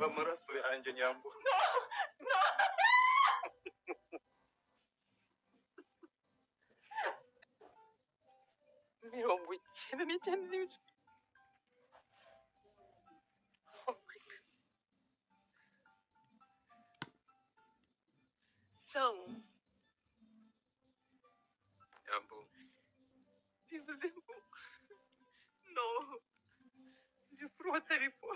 Uri amaraso yanjye Nyambo. 99 n'ibice. Oh my God. Sam, Nyambo, bivuze ngo no, ndi kurota ariko.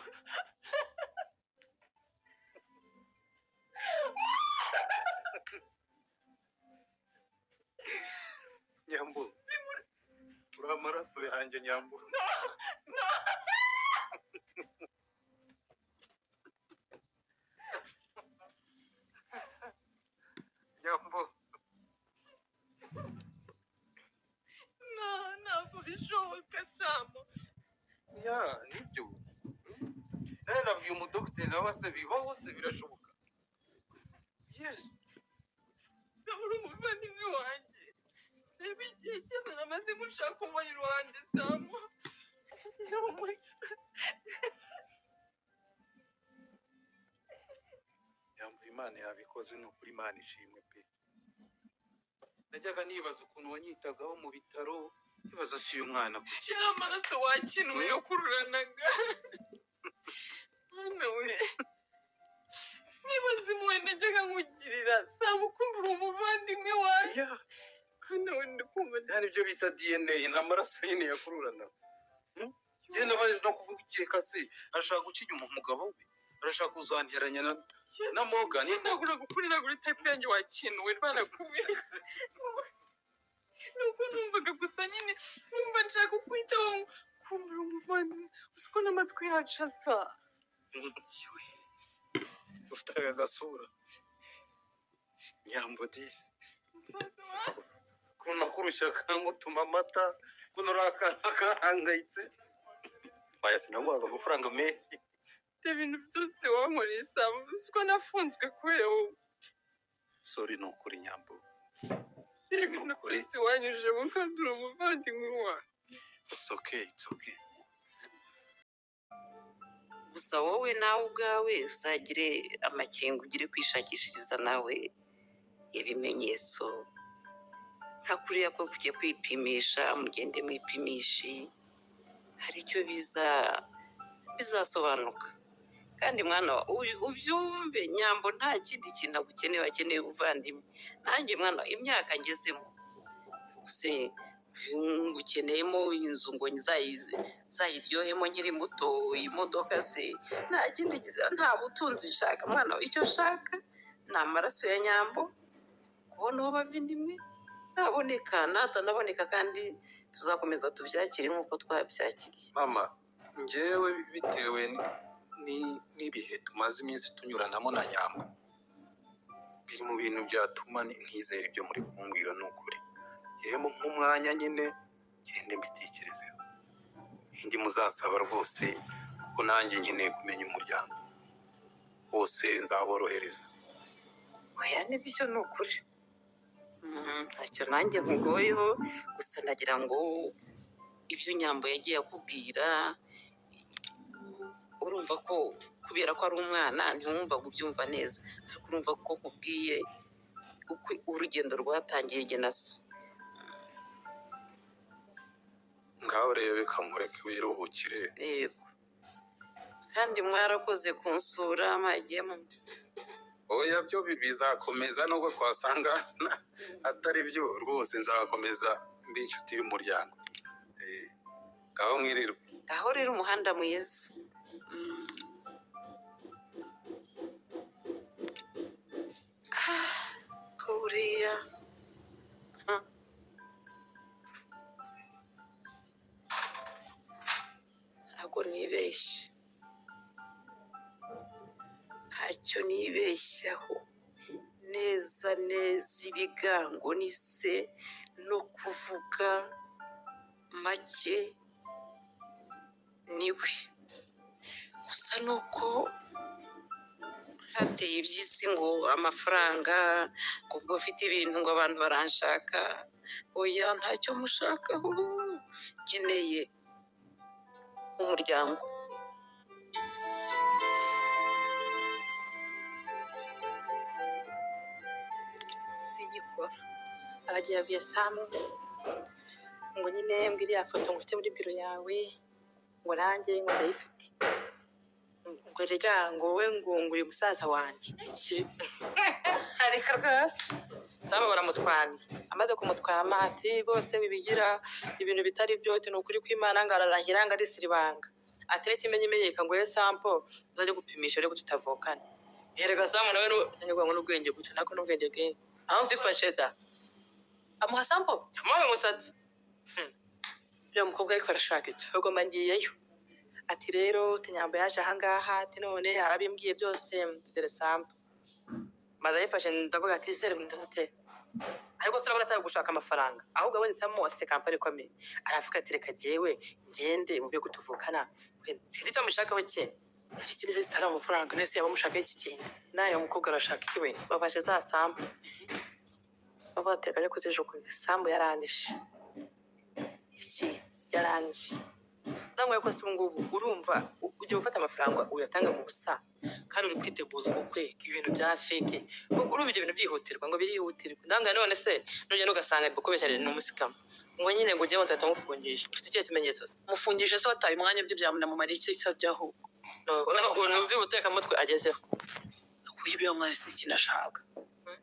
Nyambo, uri amaraso yanjye Nyambo. Nyambo, No, ntabwo bishoboka Sam. Ya nibyo. Nawe nabwiye umudogiteri nawe se bibaho se birashoboka. Yes. Uri umuvandimwe wanjye. Reba igihe cyose namaze gushaka umuriro wanjye Sam. Oh my God. Nyambo, Imana yabikoze, ni ukuri Imana ishimwe pe. Najyaga nibaza ukuntu wanyitagaho mu bitaro, nibaza si uyu mwana kuki. Ya maraso wakinuye yo kururanaga. Mwana we. Nibaza impuhwe najyaga nkugirira Sam, ukumva uri umuvandimwe wanjye. Ya, Mwana we, ndikumva yani ibyo bita DNA ni amaraso nyine yakururana. Njye nabaje no kuvuga ukeka se arashaka guca inyuma umugabo we, arashaka kuzanteranya na Morgan. Nagura gukurira kuri type yanjye wakinuwe barakubise. Nuko numvaga gusa nyine numva nshaka kukwitaho, kumva uri umuvandimwe, uzi ko n'amatwi yacu asa. Ufite aka gasura. Nyambo disi. Musaza wanjye. Kuno kurushya kangutuma amata, kuno uri akana kahangayitse. Oya, sinaguhaga amafaranga menshi. Ibyo bintu byose wankoreye Sam, uzi ko nafunzwe kubera wowe. Sorry, ni ukuri Nyambo. Ibintu byose wanyujemo kandi uri umuvandimwe wanjye. It's okay, it's okay. Gusa wowe nawe ubwawe uzagire amakenga, ugire kwishakishiriza nawe ibimenyetso nka kuriya ko kujya kwipimisha, mugende mwipimishe, hari icyo bizasobanuka. Kandi mwana wa, ubyumve Nyambo nta kindi kintu agukeneye, akeneye ubuvandimwe. Nanjye mwana wa, imyaka ngezemo se ngukeneyemo inzu ngo nzayiryohemo nkiri muto, imodoka se, nta kindi nta butunzi nshaka mwana wa, icyo nshaka ni amaraso ya Nyambo, kubona uwo bavindimwe naboneka natanaboneka, kandi tuzakomeza tubyakire nk'uko twabyakiriye. Mama, njyewe bitewe n'ibihe tumaze iminsi tunyuranamo na Nyambo, biri mu bintu byatuma ntizera ibyo muri kumbwira, ni ukuri. Yemwe nk'umwanya nyine ngende mbitekerezeho, indi muzasaba rwose, kuko nanjye nkeneye kumenya umuryango wose, nzaborohereza. Oya nibyo ni ukuri. Ntacyo nanjye nkugoyeho, gusa nagira ngo ibyo Nyambo yagiye akubwira, urumva ko kubera ko ari umwana ntiwumva ubyumva neza, ariko urumva ko nkubwiye uko urugendo rwatangiye jye na so. Ngaho rero reka nkureke wiruhukire. Yego, kandi mwarakoze kunsura mwagiye mu Oya, byo bizakomeza nubwo twasanga atari byo, rwose nzakomeza mbe inshuti y'umuryango. Ngaho mwirirwe. Ngaho rero umuhanda mwiza. Ko buriya ntabwo nibeshye, ntacyo nibeshyaho neza neza, ibigango ni se no kuvuga make niwe. Gusa nuko hateye iby'isi ngo amafaranga, ubwo ufite ibintu ngo abantu baranshaka, oya ntacyo mushakaho, nkeneye umuryango. Sinyikora. Aragiye abwiye Samu ngo nyine mbwira iriya foto ngo ufite muri biro yawe, ngo nanjye ngo ndayifite, ngo rega ngo wowe ngo uri musaza wanjye. Iki ariko rwose Samu baramutwamye, amaze kumutwama ati bose bibigira ibintu bitari byo, ati ni ukuri kw'Imana, ngo ararahira ngo arisiribanga, ati n'ikimenyimenyeka ngo ye sampo uzajye gupimisha ariko tutavukana. Erega Samu nawe ngo n'ubwenge guca nako n'ubwenge bwinshi aho nzifashe da. Amuha sampo? Amuha umusatsi. Uriya mukobwa ariko arashaka iki? Ubwo mba ngiyeyo, ati rero Nyambo yaje ahangaha, ati none arabimbwiye byose, dore sampo maze ayifashe, ndavuga ati zere ndute, ariko turabona atari gushaka amafaranga, ahubwo abonye Samu afite kampani ikomeye, aravuga ati reka jyewe ngende mu byo tuvukana, sinzi icyo amushakaho cye. Hari ikindi se zitari amafaranga? Nese yaba amushaka iki kintu? Nawe umukobwa arashaka iki we? Bafashe za sambu bavuga ati reka kuzijugunya. Sambu yaranishe iki, yaranishe ndamwaye ko se ubu ngubu urumva ugiye gufata amafaranga uyatanga mu busa, kandi uri kwiteguza ubukwe ibintu bya feke, urumva ibyo bintu byihutirwa, ngo birihutirwa. Ndanga none se nugenda ugasanga bikubeshya ni umusikama, ngo nyine ngo ujye ngo mufungisha, ufite ikihe kimenyetso se? Mufungishe se wataye umwanya, byo byamunamumara iki se byahubwo? Ukuntu ubutekamutwe agezeho. Kuko ibyo mwana se kinashaka,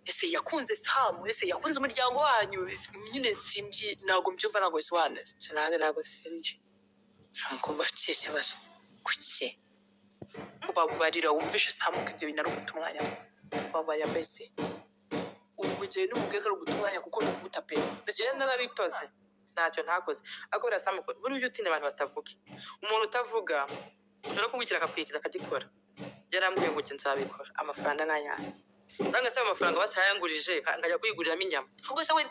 ese yakunze Samu? Ese yakunze umuryango wanyu? Nyine simbyi, ntabwo mbyumva, ntabwo bisobanutse. Nanjye ntabwo sinzi. Umukobwa afite ikibazo, kuki ubabarira wumvishe Samu ko ibyo bintu ari uguta umwanya wabaya? Mbese ubu gihe n'umubwiye ko ari uguta umwanya, kuko ni uguta pe. Njyewe narabitoze, ntacyo ntakoze, ariko buriya Samu buriya ujya utinya abantu batavuga. Umuntu utavuga ushobora kumwikira akakwikiza akagikora. Yarambwiye ngo njye nzabikora, amafaranga ni ayanjye. Ndanga se amafaranga basayangurije nkajya kuyiguriramo inyama. Ahubwo se we,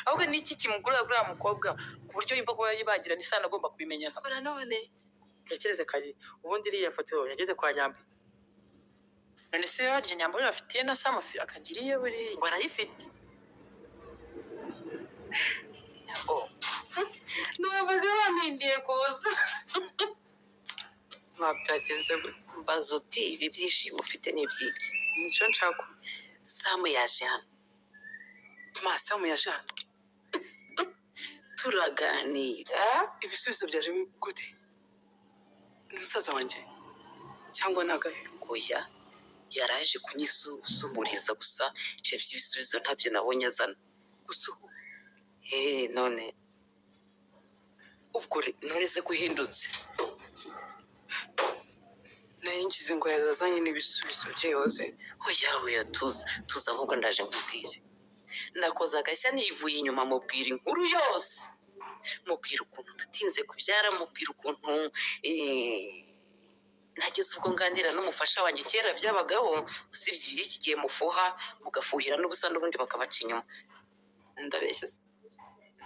ahubwo ni iki kimugurira kuri uriya mukobwa ku buryo yumva ko bagirana isano agomba kubimenya? Abona none ntekereze kare, ubundi iriya foto yageze kwa Nyambi. None se harya Nyambo afitiye na Samu akagira iyo buriya? Ngo arayifite. Nyambo numvaga bampindiye kuza. Mwabyagenze gute? Mbaza uti ibi byishimo ufite ni ibyiki? Nicyo nshaka. Samu yaje hano. Ma, Samu yaje hano? Turaganira. Ibisubizo byaje gute? Ni musaza wanjye cyangwa ni agahe? Oya, yaraje kunyisusumuriza gusa, ibyo by'ibisubizo ntabyo nabonye azana. Gusuhuza? Hehe, none ubwo none se ko uhindutse? Nari ngize ngo yazazanye n'ibisubizo byihuse. Oya oya, tuza tuza, ahubwo ndaje nkubwire. Nakoze agashya nivuye inyuma, mubwira inkuru yose, mubwira ukuntu natinze kubyara, mubwira ukuntu nageze ubwo nganira n'umufasha wanjye. Kera byabagaho, usibye iby'iki gihe mufuha mugafuhira n'ubusa n'ubundi bakabaca inyuma. Ndabeshya se?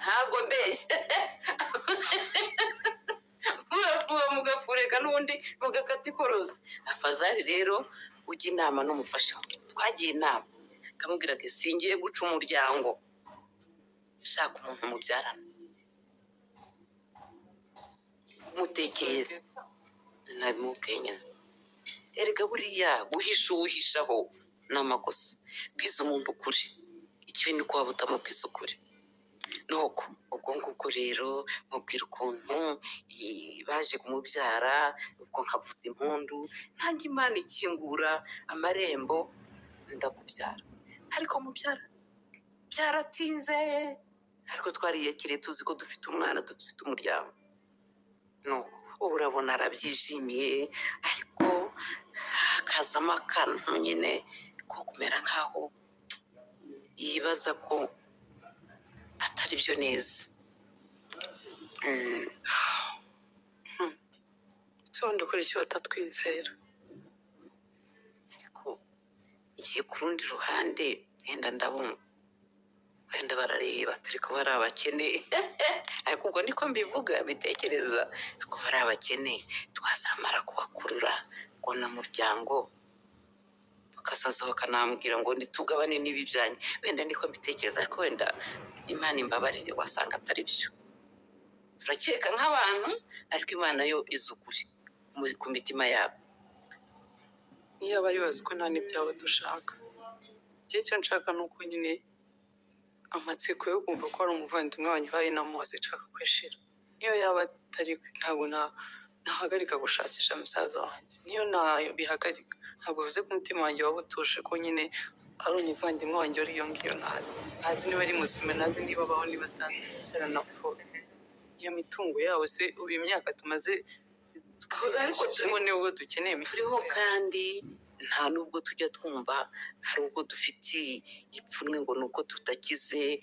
Ntabwo mbeshya, murafuha mugafureka n'ubundi mugakata ikorosi. Afazari rero ujya inama n'umufasha we. Twagiye inama, akamubwira ati singiye guca umuryango, shaka umuntu mubyarana, mutekeye nabimubwiye nyine. Erega buriya guhisha uwuhishaho ni amakosa. Bwiza umuntu ukuri, ikibi ni uko waba utamubwiza ukuri. Nuko ubwo ngubwo rero mubwira ukuntu baje kumubyara, ubwo nkavuza impundu ntange Imana ikingura amarembo ndakubyara, ariko mubyara byaratinze, ariko twariyakiriye tuzi ko dufite umwana, dufite umuryango. No ubu urabona arabyishimiye, ariko hakazamo akantu nyine ko kumera nkaho yibaza ko atari byo neza. Ubundi ukora iki batatwizera? Ariko igihe ku rundi ruhande wenda ndabumva, wenda barareba turi kuba ari abakene, ariko ubwo niko mbivuga bitekereza ko bari abakene, twazamara kubakurura ngo na muryango bakazaza bakanambwira ngo ntitugabane n'ibi byanjye. Wenda niko mbitekereza, ariko wenda Imana imbabarire, wasanga atari byo. Turakeka nk'abantu, ariko Imana yo izi ukuri ku mitima yabo. Niyo bari bazi ko nta n'ibyabo dushaka. Igihe cyo nshaka ni uko nyine amatsiko yo kumva ko ari umuvandimwe wanjye uhari namuzi nshaka kwishira. Niyo yaba atari we, ntabwo nahagarika gushakisha musaza wanjye. Niyo nabihagarika ntabwo bivuze ko umutima wanjye waba utuje ko nyine ari umuvandimwe wanjye uri iyo ngiyo ntazi. Ntazi niba ari muzima, ntazi niba abaho, niba ataranapfuye. Iyo mitungo yabo se ubu imyaka tumaze Ariko turiho nibwo dukeneye imitungo Turiho yabo. kandi nta nubwo tujya twumva hari ubwo dufite ipfunwe ngo ni uko tutakize,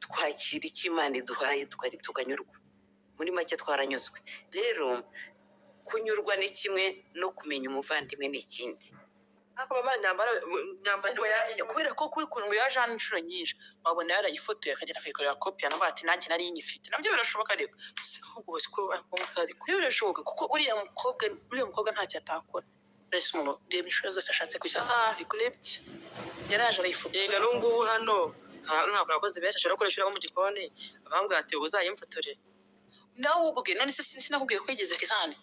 twakira icyo Imana iduhaye tukanyurwa. Muri make twaranyuzwe. Rero kunyurwa ni kimwe no kumenya umuvandimwe ni ikindi. Ariko mama nyambara nyambara Kubera ko ukuntu yaje hano inshuro nyinshi, wabona yarayifotoye akagenda akayikorera kopi, yanavuga ati nanjye nari nyifite. Nabyo birashoboka, ariko gusa ahubwo si ko ariko birashoboka, kuko uriya mukobwa ntacyo atakora. Mbese umuntu reba inshuro zose ashatse kujya ah bikurebye yaraje arayifotora. Yega n'ubu hano ntabwo abakozi benshi ashobora gukoresha uriya wo mu gikoni abambwira ati uzayimfotore. Nawe ubwe none se sinakubwiye ko yigeze kizane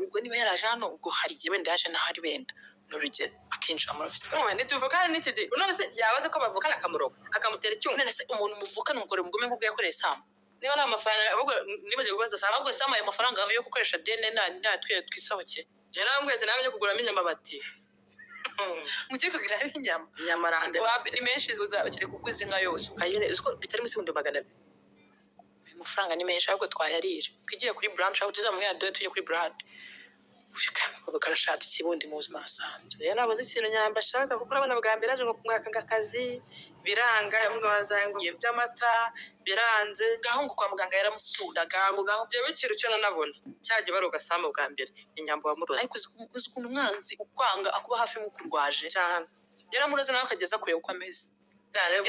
ubwo niba yaraje hano, ubwo hari igihe wenda yaje n'ahari, wenda ni urugero akinjira muri ofisi. Ntituvukana n'ikidi none se yabaze ko bavukana akamuroga akamutera icyuma? None se umuntu muvukana umugore mugome nk'ubwo yakoreye Samu? Niba ari amafaranga, ahubwo nibagiwe kubaza Samu. Ahubwo Samu ayo mafaranga yo gukoresha dene natwe twisohokeye. Njye narambwiye ati nawe njye kuguramo inyama bati Mujye kuguramo inyama. Inyama rande. Ni menshi, uzabakire kuguza inka yose. Ukayene uzi ko bitari munsi y'200,000. Ayo mafaranga ni menshi, ahubwo twayarira twigiye kuri branch, aho tuzamubwira dore tujye kuri branch. Uyu karashaka ikibundi mu buzima busanzwe. Rero ntabwo nzi ikintu Nyamba ashaka, kuko urabona bwa mbere aje ngo kumwaka ngo akazi biranga, ngo ngo by'amata biranze. Ngaho ngo kwa muganga yaramusuraga ngo ngaho. Jewe ikintu cyo nanabona cyagiye baroga Samu bwa mbere ni Nyambo wamuroze. Ariko uzi ukuntu umwanzi ukwanga akuba hafi nk'ukurwaje? Cyane. Yaramuroze nawe akageza kureba uko ameze. Cyane.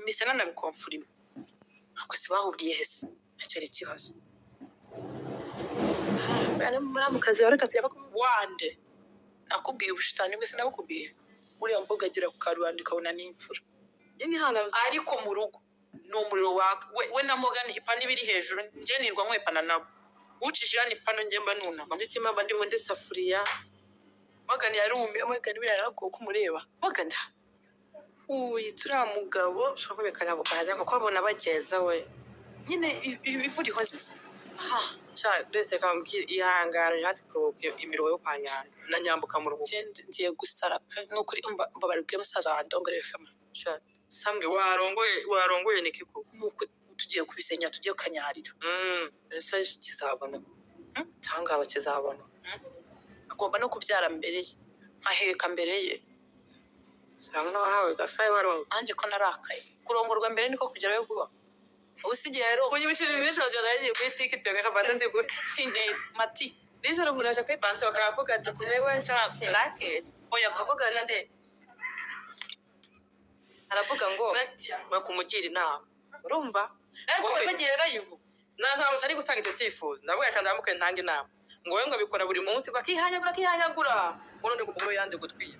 Mise nanabikomfurima ntabwo se bahuriye hese, ntacyo ari ikibazo. Muramukazi wawe reka turebe ko Wande nakubwiye ubushitani bwese, nabukubwiye uriya mukobwa agera ku karubanda ukabona n'imfura. Nyine hano. Ariko mu rugo ni umuriro waka. We na Morgan ipanu iba iri hejuru, njye nirwa nkwepana nabo, ucishije hano ipanu njye mba nunama. Ndetse mba ndi muri safuriya. Morgan yarumiye. Morgan buriya yaragowe ko umureba Morgan uyu turiya mugabo. Ushobora kubikanya bukajya kuko abona bageza we. Nyine ivu rihoze se. Sha mbese kambwira ihangane natwe kuruhuka imiruho yo kwa Nyamba na Nyambuka mu rugo. Ngiye gusara pe, ni ukuri mbabarira musaza wanjye ndongorere fema. Sha Sambwe warongoye warongoye ni kiko. Ni ukuri tugiye kubisenya, tugiye kukanyarira. Ese kizabona tangazo kizabona? Agomba no kubyara mbere ye, nkaheka mbere ye. Cyangwa nawe gafaye warongo. Nanjye ko narakaye, kurongorwa mbere niko kugerayo vuba, ubu si igihe rero. Unyibishije ibisho nagiye kuri TikTok akabata ndi kuri Mati. Nijoro umuntu aje kuri pansiyo bakavuga ati kunewe sha Like it, oya. Avuga nde aravuga ngo bakumugira inama, urumva? Ariko bagiye bayivuga. Nazamutse ari gutanga icyo cyifuzo, ndavuga ati ndamuke ntanga inama ngo wowe ngo abikora buri munsi bakihanyagura akihanyagura, ngo none ngo yanze gutwita.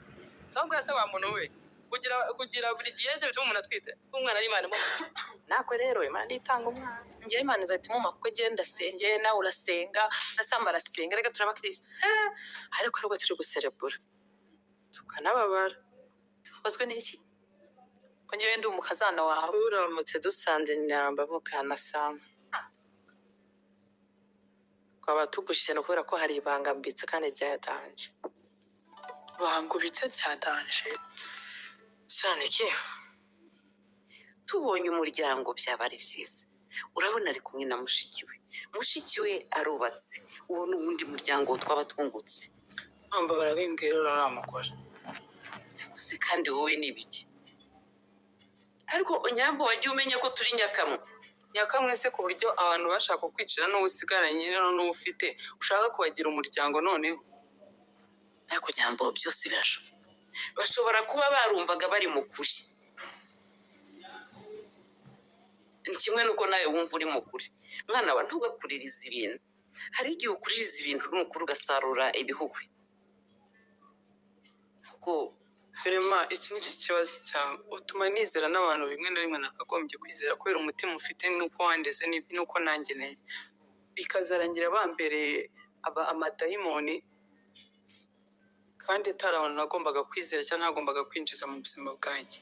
Ndavuga se wa muntu we, kugira buri gihe ibyo bituma umuntu atwite umwana ari Imana imuha, nakwe rero Imana itanga umwana. Njyewe Imana izahita imuma, kuko njyewe ndasengeye, nawe urasenga na Samba arasenga, reka turaba kirisitu, Ariko nubwo turi guserebura tukanababara. Tubabazwe n'iki ko njyewe ndi umukazana wawe? Uramutse dusanze Inyamba mukanasamu twaba tugushije kubera ko hari ibanga mbitse kandi ryatanje. Bangubitse ryatanje. Cyane iki? Tubonye umuryango byaba ari byiza. Urabona ari kumwe na mushiki we, mushiki we arubatse, uwo ni uwundi muryango twaba twungutse. Nkumva barabimbwira uriya mugore. Gusa kandi wowe ni ibiki? Ariko Nyambo, wagiye umenya ko turi nyakamwe. Nyakamwe se ku buryo abantu bashaka kukwicira n'uwo usigaranye n'uwo ufite ushaka kubagira umuryango noneho? Ariko Nyambo, byose birashoboka, bashobora kuba barumvaga bari mu kuri. Ni kimwe n'uko nawe wumva uri mu kuri. Mwana wa, ntugakuririze ibintu. Hari igihe ukuririza ibintu nukuri ugasarura ibihuhwe. Kuko Rema, iki ni cyo kibazo cyawe, utuma nizera n'abantu bimwe na rimwe nakagombye kwizera kubera umutima ufite n'uko wandeze n'uko nanjye neza, bikazarangira bambereye aba amadayimoni. Kandi atari abantu nagombaga kwizera cyangwa nagombaga kwinjiza mu buzima bwanjye.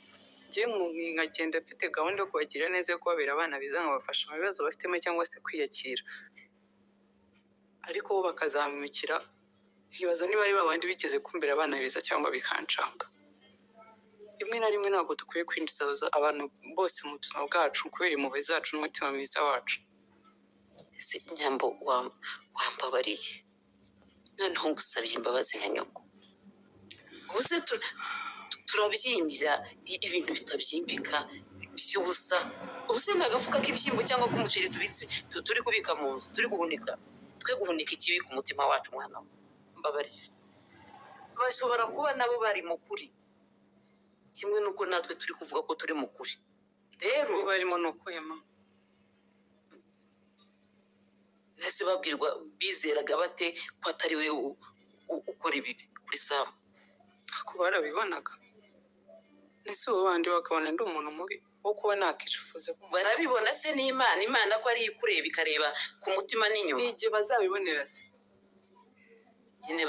Njyewe nkagenda mfite gahunda yo kubagirira neza, yo kubabera abana beza, nkabafasha mu bibazo bafitemo cyangwa se kwiyakira, ariko bo bakazampemukira. Nkibaza niba ari babandi bigeze kumbera abana beza cyangwa bikancanga. Rimwe na rimwe ntabwo dukwiye kwinjiza abantu bose mu buzima bwacu kubera impuhwe zacu n'umutima mwiza wacu. Ese Nyambo, wambabariye noneho ngusabye imbabazi nka nyoko? Ubu se turabyimbya ibintu bitabyimbika by'ubusa. Ubu se ni agafuka k'ibishyimbo cyangwa k'umuceri tubitse, turi kubika mu nzu, turi guhunika. Twe guhunika ikibi ku mutima wacu. Mwana we, mbabariye. Bashobora kuba nabo bari mu kuri kimwe n'uko natwe turi kuvuga ko turi mu kuri. Rero barimo ni ukuyemo. Ese babwirwa bizeraga bate ko atari we ukora ibibi kuri Samu? Ko barabibonaga. Ese ubu bandi bakabona ndi umuntu mubi wo kuba nakifuza? Barabibona se n'Imana, Imana ko ari ikureba, ikareba ku mutima n'inyuma. Ni igihe bazabibonera se? Nyine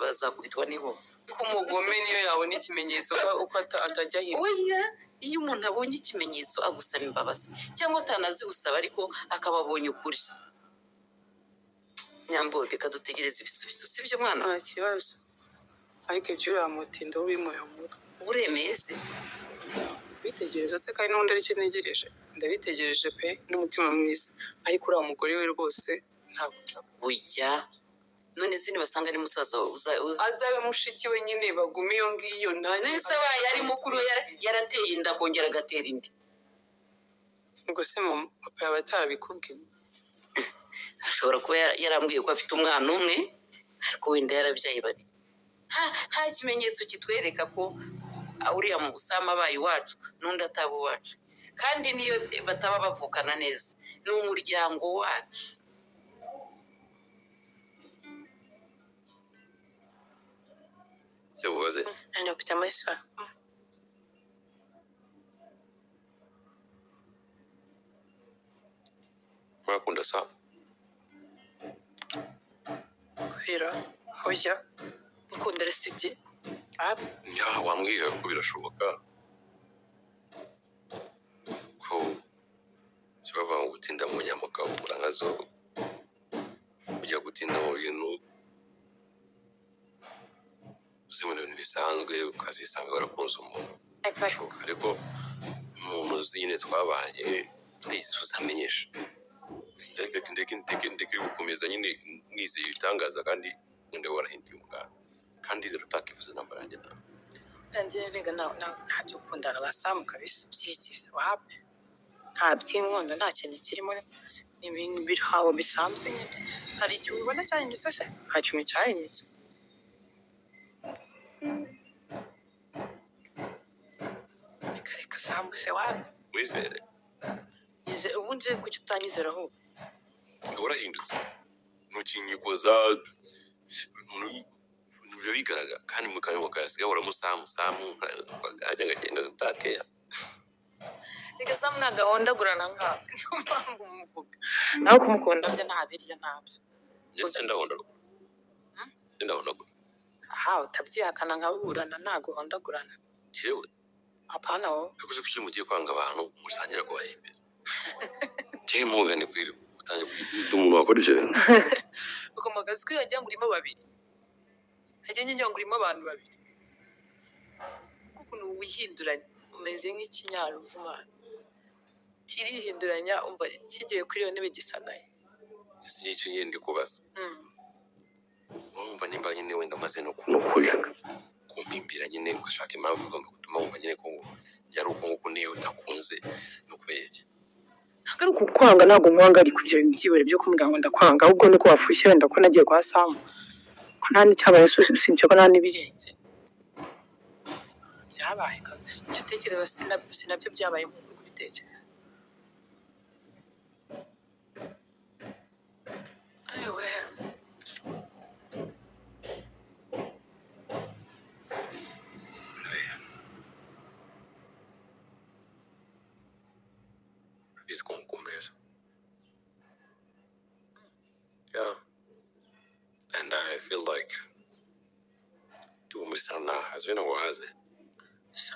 bazakubitwa nibo. Ko umugome niyo yabona ikimenyetso ko uko atajya hirya. Oya, iyo umuntu abonye ikimenyetso agusaba imbabazi, cyangwa atanazigusaba ariko akaba abonye ukuri. Nyambo, reka dutegereze ibisubizo, sibyo mwana? Nta kibazo, ariko ibyo uriya mutindo w'imuye mu mutwe. Uremeye se? Bitegereza se kandi n'ubundi aricyo ntegereje. Ndabitegereje pe n'umutima mwiza, ariko uriya mugore we rwose ntabwo nshaka. Ujya none se nibasanga ari musaza wawe Azabe mushiki we nyine, bagume iyo ngiyo nanjye. None se abaye ari mukuru we yarateye inda, akongera agatera indi? Ubwo se mama, papa yaba atarabikubwiye? Ashobora kuba yarambwiye ko afite umwana umwe, ariko wenda yarabyaye babiri. Nta kimenyetso kitwereka ko uriya mu Busamu abaye iwacu n'undi ataba iwacu. Kandi niyo bataba bavukana neza, ni umuryango wacu. Se bubaze. Ntangira kujya muri salo. Murakunda Samu? Kubera hoya ukunda resigi. Ya, wambwiye ko birashoboka ko cyo bavuga ngo gutinda mu nyamuka ubura nkazo, ujya gutinda mu bintu uzi, mu bintu bisanzwe, ukazisanga warakunze umuntu. Birashoboka, ariko umuntu uzi nyine twabanye, please uzamenyesha. Ndeke ndeke ndeke ndeke gukomeza nyine nizeye ibitangaza, kandi wenda warahinduye umuganda, kandi ndizera utakifuza intambara yanjye nawe. Nanjye rega nta byo gukundana na Samu kabisa, byigize wapi, nta by'inkundo, nta kintu kirimo. Ni ibintu biri aho bisanzwe nyine. Hari ikintu ubona cyahindutse se? Nta kintu cyahindutse. Reka reka, Samu se wapi. Wizere. Yize ubundi kuki utanyizera ahubwo? Warahindutse, ntukinyikoza, biba bigaragara, kandi mu kanwa kasigaye uramusamu samu ajya agagenda utakeya. Reka, Samu ntabwo ahondagurana nkawe, niyo mpamvu umuvuga. Nawe kumukunda byo nta biryo, ntabyo. Ndetse ndahondagura, ndahondagura. Aha utabyihakana nkaburana, ntabwo uhondagurana. Yewe. Apana wowe. Ariko se kuki mugiye kwanga abantu mutangira kubahimbira? Njyewe mugane kwiri utangira kwita umuntu wakora ibyo bintu. Ukomoka ko yagira ngo urimo babiri, hajya ngira ngo urimo abantu babiri, kuko ukuntu wihinduranya umeze nk'ikinyaruvumana kirihinduranya, umva kigiye kuri iyo ntebe gisa nayo. Ese nicyo nyine ndi kubaza? Urumva nimba nyine wenda amaze no kumpimbira nyine, ugashaka impamvu igomba gutuma wumva nyine ko yari uko nguko, niyo utakunze ni ukubera iki? Ntabwo ari ukukwanga, ntabwo nkwanga, ariko ibyo bintu byibure byo kumbwira ngo ndakwanga, ahubwo nuko wafushye wenda ko nagiye kwa Samu, ko nta n'icyabaye, usibye ko nta n'ibirenze byabaye kabisa. Ibyo utekereza si nabyo byabaye nk'uko uri kubitekereza. Ayiwe. Urabizi ko ngukumbuye. Yeah, and I feel like Ubu muri salo nahaze, we ntabwo wahaze.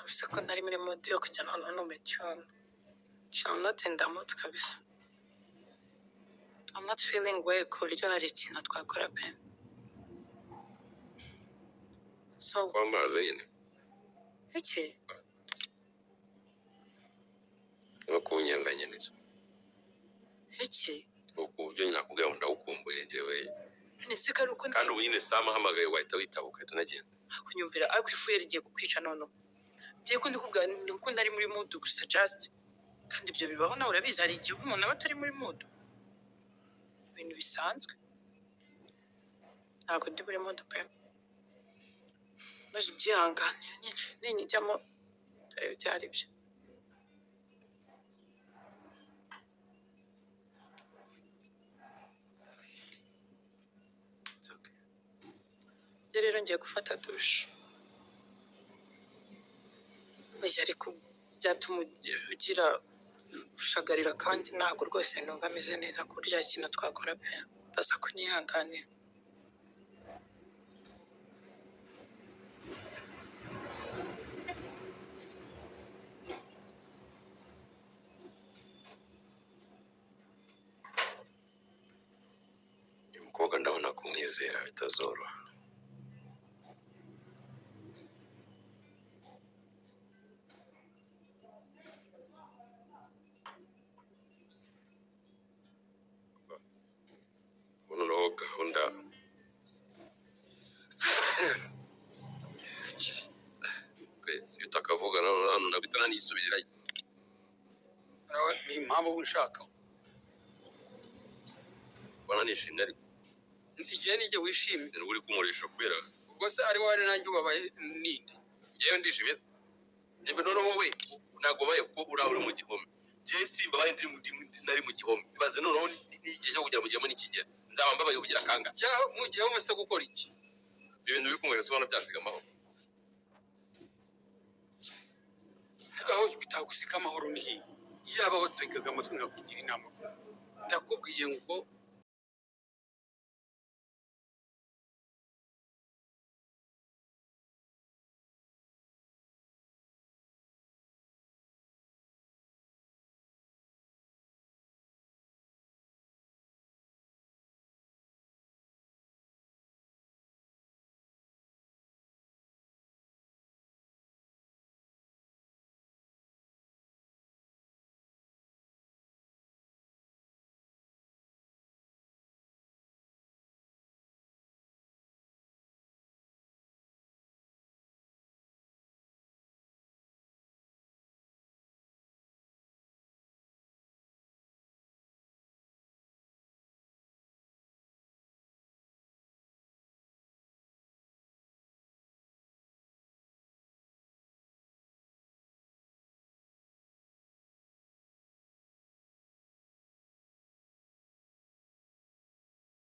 Bisa ko ntari muri mood yo kujya noneho no mu cyumba. I'm not in the mood kabisa. I'm not feeling well ku buryo hari ikintu twakora pe. So Kwamaze nyine. Iki? No kunyanga nyine. Iki? Uku buryo nakubwira ngo ndagukumbuye njyewe. None se ko ari uko Kandi ubu nyine Sam ahamagaye wahita witaba ugahita unagenda. Kunyumvira, ariko ifu yari igiye kukwica noneho. Ngiye ko ndikubwira ni uko ntari muri mood gusa just. Kandi ibyo bibaho nawe urabizi, hari igihe umuntu aba atari muri mood. Ibintu bisanzwe. Ntabwo ndi muri mood pe. Maze ubyihangane nyine ninyijyamo turebe ibyo ari byo. It's okay. Njye rero ngiye gufata dushe. Oya, ariko byatuma ugira ushagarira, kandi ntabwo rwose numva ameze neza ku buryo hari ikintu twakora pe. Baza kunyihanganira. Uyu mukobwa ndabona kumwizera bitazoroha. Ubu noneho gahunda twese iyo utakavuga hano nabita nanisubirirayo. Nawe ni impamvu uba unshaka. Ubona nishimye ariko. Igihe nijye wishimye. Ni uri kunkoresha kubera. Ubwo se ari wowe ari nanjye ubabaye ninde? Njyewe ndishimye se. Njyewe noneho wowe ntabwo ubaye kuko uriya uri mu gihome. Njyewe simba baye nari mu gihome. Ibaze noneho n'igihe cyo kugira mu gihome nikigera. Nzaba mbabaye kugira kangahe. Jya mu gihome se gukora iki? Ibintu biri kunkoresha ubona byasiga amahoro. Aho bitagusiga amahoro ni hehe? Iyaba wategaga amatwi nkakugira inama. Ndakubwiye ngo